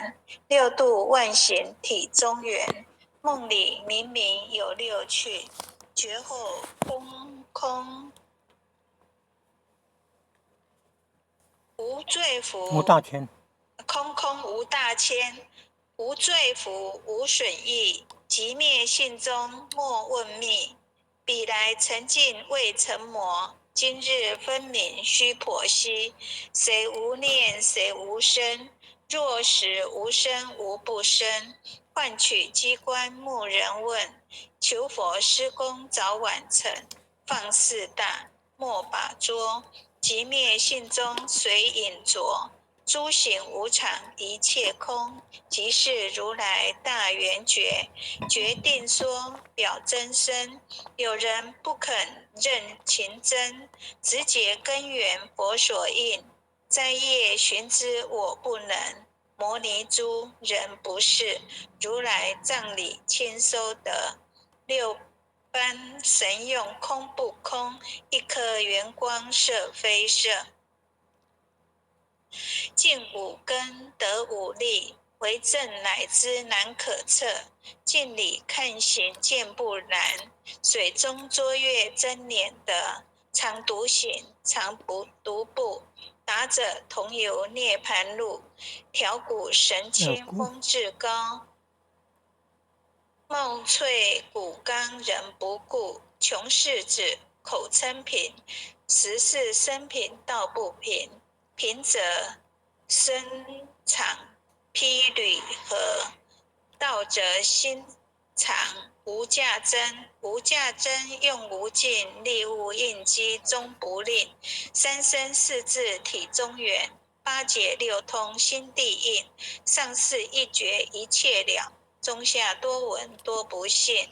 難。六度萬行體中圓，夢裡明明有六趣，覺後空空無罪福，無大千，空空無大千，無罪福無損益，寂滅性中莫問覓。彼來塵境未成魔，今日分明須剖析。誰無念誰無生？若實無生無不生。幻取機關牧人問，求佛施功早晚成。放四大莫把捉，寂滅性中隨影著。諸行無常，一切空，即是如來大圓覺。決定說表真身。有人不肯認情真，直結根源佛所應。齋夜尋之我不能。摩尼珠人不是，如來藏裡親收得。六般神用空不空，一顆圓光色非色。盡五根得五力，為證乃知難可測。鏡裡看形見不難，水中捉月真拈得。常獨行，常不獨步，達者同遊涅槃路。調骨神輕風至高，貌脆骨剛人不顧。窮世子口稱貧，實是身貧道不貧。貧者身長披履合，道則心藏無價真。無價真用無盡，利物應機終不吝。三身四智體中圓，八解六通心地印。上士一覺一切了，中下多聞多不信。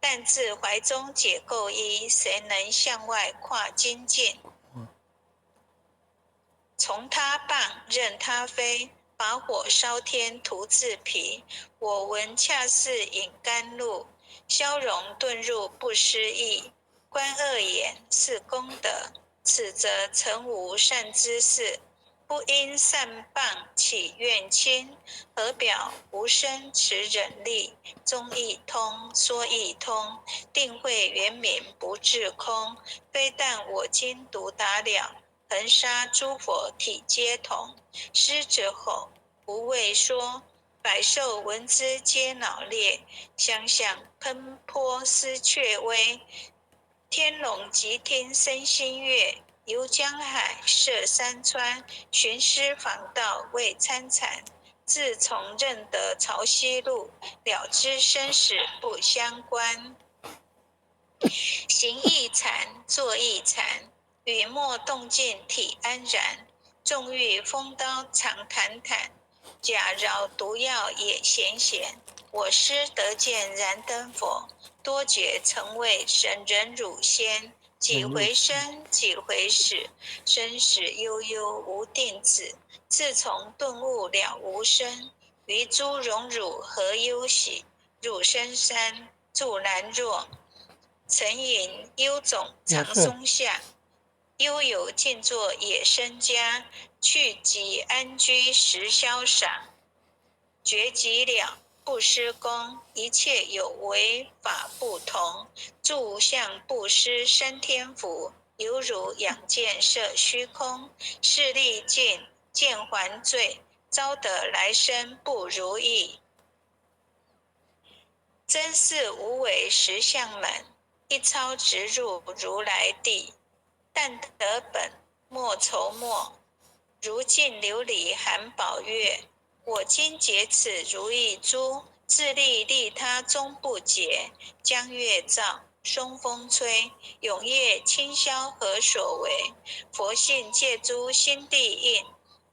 但自懷中解構依，誰能向外跨精進？從他棒，任他飛，把火燒天徒自疲。我聞恰似飲甘露，消融頓入不思議。觀惡眼是功德，此則誠無善知識。不因善謗起怨親，何表無生此忍力？宗亦通，說亦通，定慧圓明不自空。非但我今獨達了。恆沙諸佛體皆同，獅子吼，無畏說，百獸聞之皆惱裂，想想噴潑獅雀威，天龍極聽身心悅，遊江海涉山川，尋師訪道為參禪。自從認得曹溪路，了知生死不相關。行亦禪，坐亦禪。語默動靜體安然，縱遇風刀常坦坦，假饒毒藥也鹹鹹。我師得見燃燈佛，多劫曾為神人汝先。幾回生，幾回死，生死悠悠無定止。自從頓悟了無生，於諸榮辱何憂喜？入深山住蘭若，曾隱幽冢長松下。悠游靜坐野僧家，去即安居實瀟灑。覺寂了不施功，一切有為法不同。住相布施三天福，猶如仰見色虛空。勢力盡見還罪，招得來生不如意。真是無為實相門，一超直入如來地。但得本，莫愁末。如鏡琉璃含寶月，我今解此如意珠，自利利他終不竭。江月照，松風吹，永夜清宵何所為？佛性借諸心地印，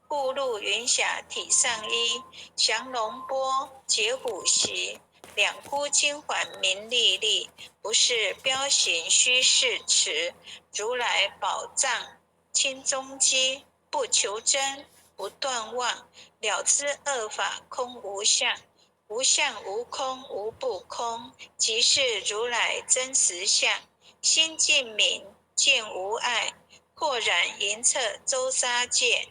護露雲霞體上衣，降龍波，解虎席。兩箍金環明麗麗，不是標形虛飾詞。如來寶藏清中基，不求真，不斷妄，了知二法空無相，無相無空無不空，即是如來真實相。心淨明見無礙，豁然瑩徹周沙界。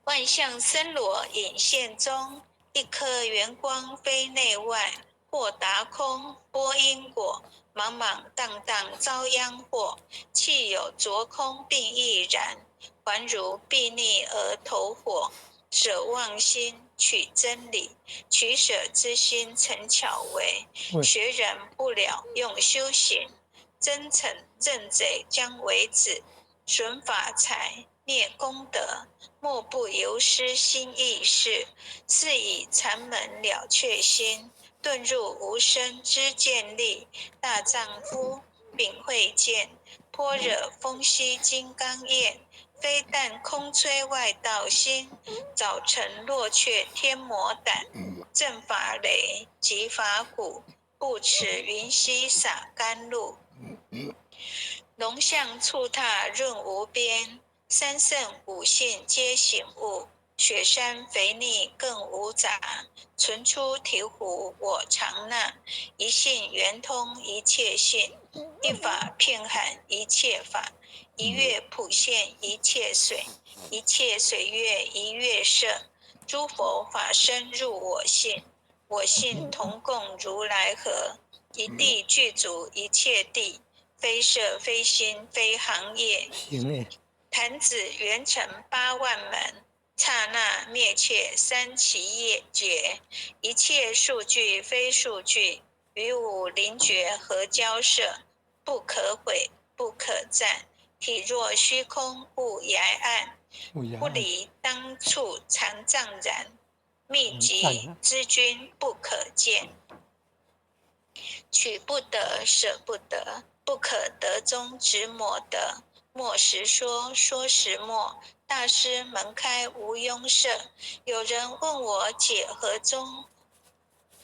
萬象森羅隱現中，一顆圓光非內外，豁達空，撥因果，茫茫蕩蕩遭殃禍。契有著空並亦然，還如睥睨額頭火。捨妄心取真理，取捨之心成巧為。學人不了用修行，真誠正賊將為止，損法財滅功德，莫不由斯心意識。是以禪門了卻心，頓入無生知見力。大丈夫秉慧見，般若風息金剛焰。非但空摧外道心，早晨落卻天魔膽。震法雷擊法鼓，不持雲溪灑甘露。龍象觸踏潤無邊，三聖五性皆醒悟。雪山肥膩更無雜，純出醍醐我常納。一性圓通一切性，一法遍含一切法。一月普現一切水，一切水月一月色。諸佛法身入我性，我性同共如來合。一諦具足一切諦，非色非心非行業。彈指圓成八萬門，剎那滅卻三祇業劫。一切數據非數據，與五靈覺合交涉，不可毀，不可佔。體若虛空無涯岸，不離當處常寂然。密集之君不可見，取不得，捨不得，不可得中執莫得。默時說，說時默。大師門開無壅塞。有人問我解何宗？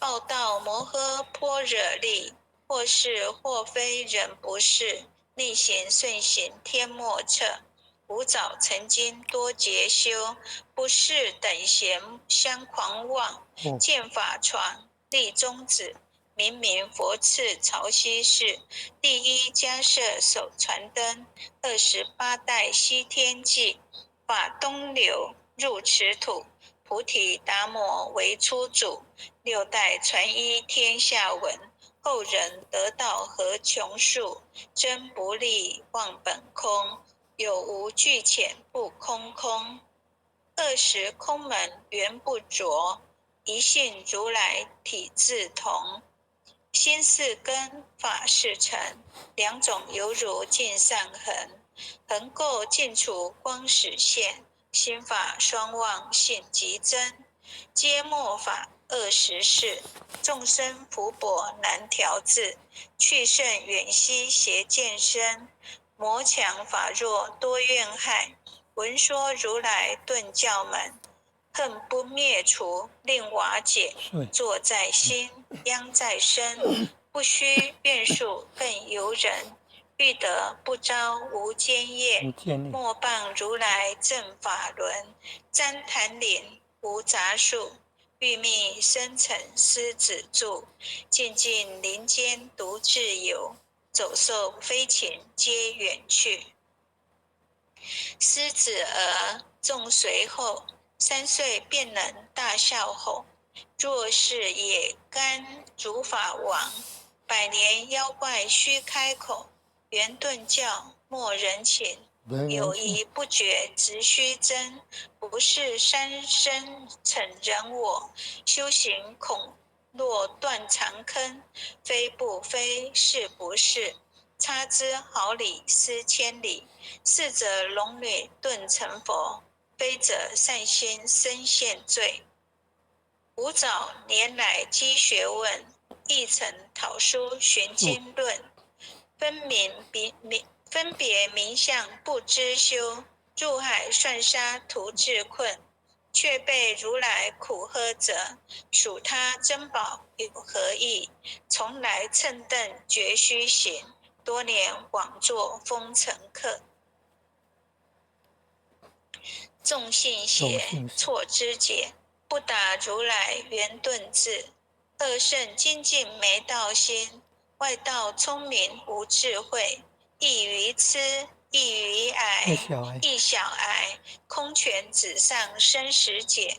報道摩訶般若力，或是或非，人不是。逆行順行天莫測。吾早曾經多劫修，不是等閒相狂妄。見法床立宗旨，明明佛賜曹溪寺。第一迦葉首傳燈，28代西天記。法東流入此土，菩提達摩為初祖。六代傳衣天下聞。後人得道何窮數？真不立妄本空，有無俱淺不空空。二十空門圓不着，一性如來體自同。心是根，法是塵，兩種猶如鏡上痕。恆垢盡除光始現，心法雙忘性即真。皆末法24，眾生福薄難調治。去聖遠悉邪見深，魔強法弱多怨害。聞說如來頓教門，恨不滅除令瓦解。作在心，殃在身，不須願數更由人。欲得不遭無間業，莫謗如來正法輪。旃檀林無雜樹，欲覓深層獅子住。靜靜林間獨自遊，走獸飛禽皆遠去。獅子兒眾隨後，3歲便能大嘯吼。若是野干竺法王，百年妖怪須開口。圓頓教莫人請，有疑不決直須真。不是三生成人我，修行恐落斷腸坑。非不非，是不是？差之毫釐，失千里。是則龍女頓成佛，非則善心身現罪。吾早年來積學問，亦曾討書尋經論。分明別名分別名相不知修，入海算沙徒自困，卻被如來苦呵責，數他珍寶有何益？從來蹭蹬絕虛行，多年枉作風塵客。眾信邪，錯知解，不達如來圓頓智。二乘精進沒道心。外道聰明無智慧，亦愚痴异於癌，異小癌，空拳指上生死解，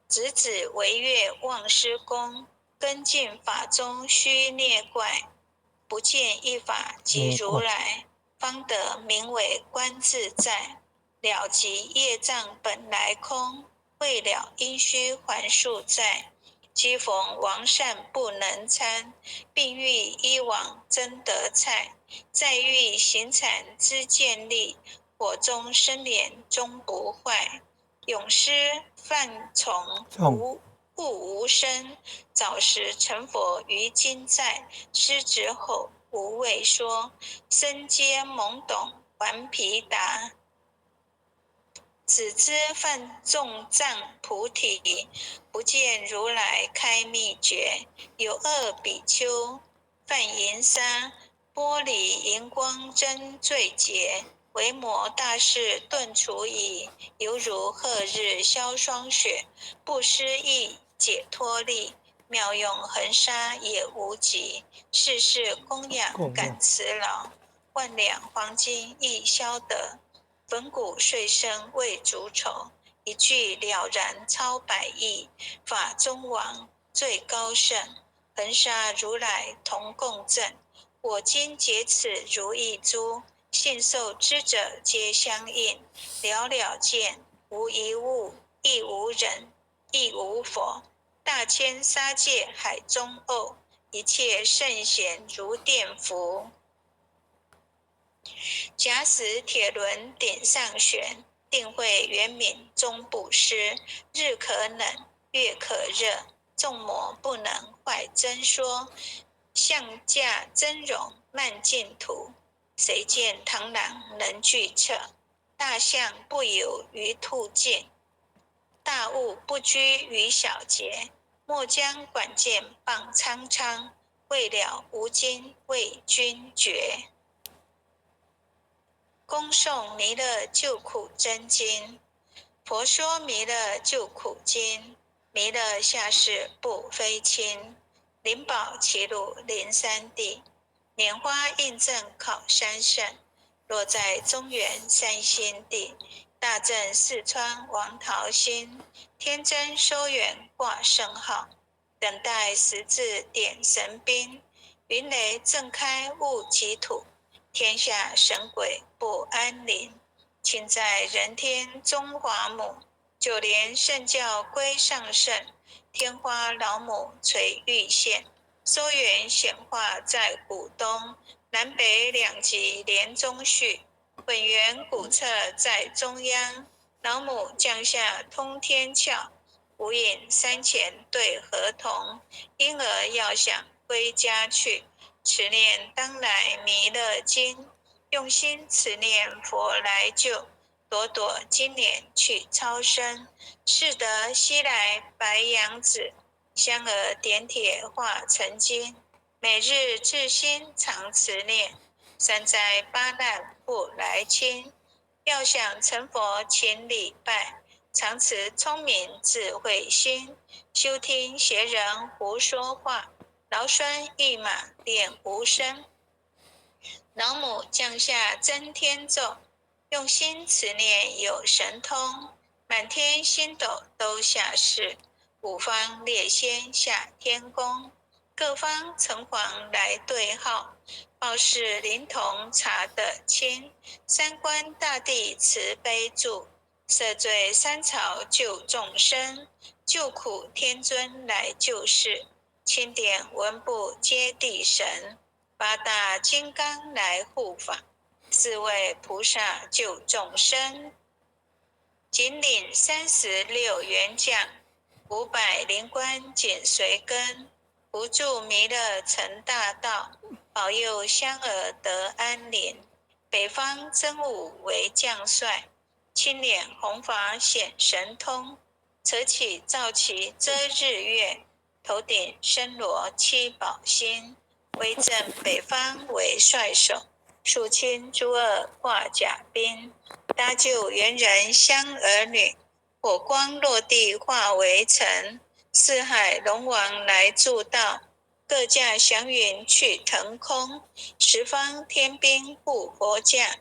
直指惟越忘失功，根淨法中須涅怪，不見一法即如來，方得名為觀自在。了即業障本來空，未了因須還宿債。機逢王善不能參，病愈醫王真得菜。再遇行禪知見力，火中生蓮終不壞。詠詩犯從無物無生，早時成佛於今在。獅子吼無畏說，身皆懵懂頑皮達。只知犯眾障菩提，不見如來開秘訣。有惡比丘犯淫殺，玻璃熒光真罪劫。維摩大士頓除矣，猶如賀日消霜雪，不思議解脫力，妙用恆沙也無極。世世供養感慈勞，萬兩黃金亦消得。粉骨碎身為足籌，一句了然超百億。法中王最高聖，恆沙如來同共證。我今解此如意珠，信受之者皆相應。了了見無一物，亦無人，亦無佛。大千沙界海中沤，一切聖賢如電浮。假使鐵輪頂上旋，定慧圓明終不失。日可冷，月可熱，眾魔不能壞真說。相駕真容慢淨土，誰見螳螂能拒策？大象不游於兔徑，大物不拘於小節。莫將管見傍蒼蒼，未了無經為君絕。恭誦彌勒救苦真經，佛說彌勒救苦經，彌勒下世不非輕，靈寶齊魯靈山地，蓮花印證考山聖，落在中原三星地，大正四川王桃心，天真收圓掛聖號，等待時至點神兵，雲雷震開悟極土。天下神鬼不安寧，親在人天中華母，九蓮聖教歸上聖，天花老母垂玉線，收圓顯化在古東，南北兩極連中續，本源古冊在中央，老母降下通天竅，無影山前對河童，嬰兒要想歸家去。持念當來彌勒經，用心持念佛來救，朵朵金蓮去超生。是得西來白羊子，香兒點鐵化成金。每日至心常持念，三災八難不來侵。要想成佛勤禮拜，常持聰明智慧心，休聽邪人胡說話。勞酸一馬練無聲，老母降下真天咒，用心持念有神通，滿天星斗都下世，五方列仙下天宮，各方城隍來對號，報事靈童查得清，三官大帝慈悲助，赦罪三朝救眾生，救苦天尊來救世。欽點文部揭諦神，八大金剛來護法，四位菩薩救眾生。錦領36員將，500靈官緊隨跟，扶助彌勒成大道，保佑香兒得安寧。北方真武為將帥，青臉紅髮顯神通，扯起皂旗遮日月。頭頂森羅七寶星，威震北方為帥首，肅清諸惡掛甲兵，搭救猿人香兒女，火光落地化為塵，四海龍王來助道，各駕祥雲去騰空，十方天兵護佛駕，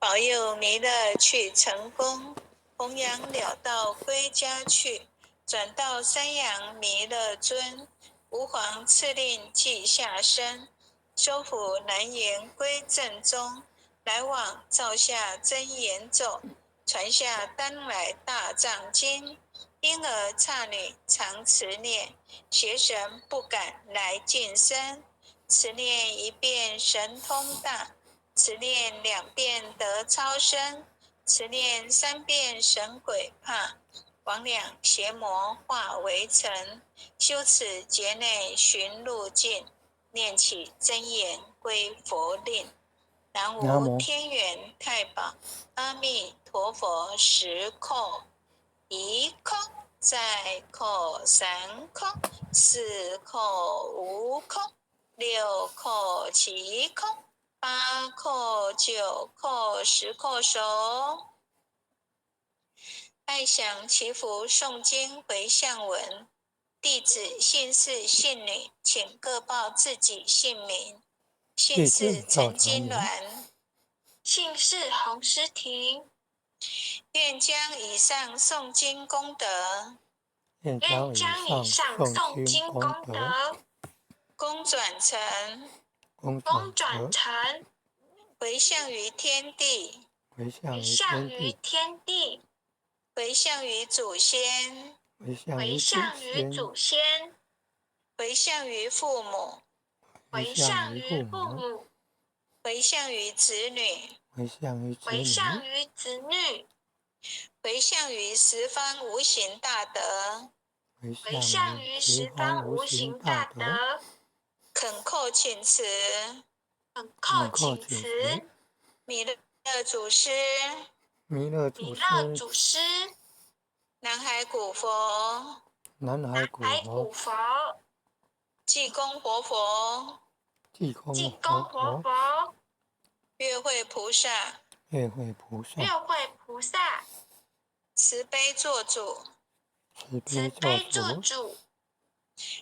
保佑彌勒去成功，弘揚了道歸家去，轉到三陽彌勒尊，吾皇敕令即下生，收復南瀛歸正宗，來往造下真言咒，傳下當來大藏經。嬰兒剎女常持念，邪神不敢來近身。持念一遍神通大，持念兩遍得超生，持念三遍神鬼怕。魍魎邪魔化為塵，修此劫內尋路徑，念起真言歸佛令。南無天元太保阿彌陀佛十叩，一叩再叩三叩，四叩五叩，六叩七叩，八叩九叩十叩首。愛詳祈福誦經迴向文，弟子姓氏姓女，請各報自己姓名。姓氏陳金鑾，姓氏洪詩婷。願將以上誦經功德，願將以上誦經功德，功轉成，功轉成，迴向於天地，迴向於天地，迴向於祖先，迴向於祖先，迴向於父母，迴向於父母，迴向於子女，迴向於子女，迴向於十方無形大德，迴向於十方無形大德，懇叩請慈，懇叩請慈，彌勒祖師，彌勒祖師，南海古佛，南海古佛，濟公活佛，濟公活佛，月慧菩薩，月慧菩薩，月慧菩薩，慈悲作主，慈悲作主，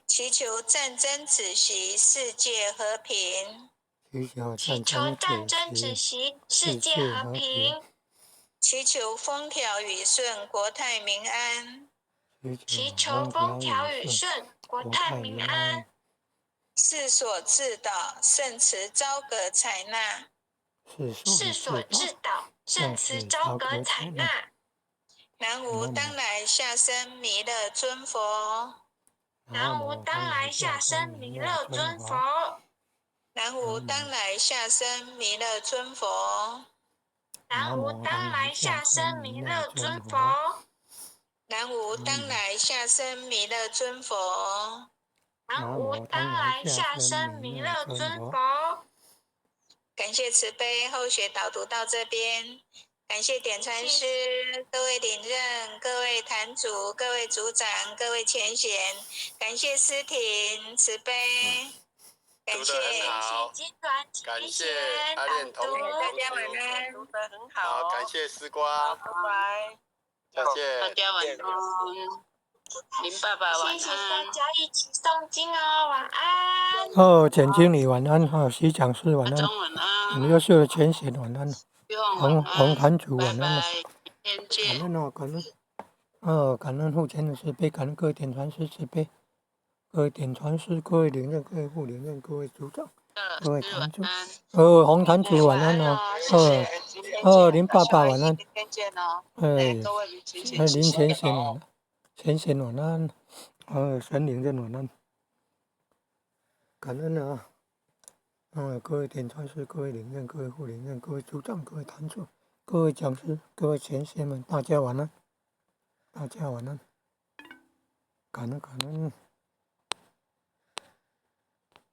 祈求戰爭止息，世界和平。祈求戰爭止息，世界和平。祈求風調雨順，國泰民安。祈求風調雨順，國泰民安。世所至導，聖慈昭閣採納。世所至導，聖慈昭閣採納。南無當來下生彌勒尊佛。南無當來下生彌勒尊佛。南無當來下生彌勒尊佛。南無當來下生彌勒尊佛。南無當來下生彌勒尊佛。南無當來下生彌勒尊佛。感謝慈悲後學導讀到這邊，感謝點傳師、各位領任、各位壇主、各位組長、各位前賢，感謝師婷慈悲，感謝，感謝阿練同大家晚安，讀得很好，好，感謝絲瓜，拜拜，再見，大家晚安，林爸爸晚安，謝謝大家一起誦經哦，晚安。哦，簡經理晚安，哈，徐講師晚安，晚安，我們優秀的前賢晚安，洪洪壇主晚安，感恩哦，感恩，哦，感恩護前的慈悲，感恩各位點傳師慈悲，各位點傳師、各位領任、各位副領任、各位組長、各位壇主，哦，洪壇主晚安哦，哦，哦，林爸爸晚安，哎，哎，林前賢晚安，前賢晚安，哦，神領任晚安。感恩啊！各位點傳師、各位領任、各位副領任、各位組長、各位壇主、各位講師、各位前賢們，大家晚安！大家晚安！感恩感恩。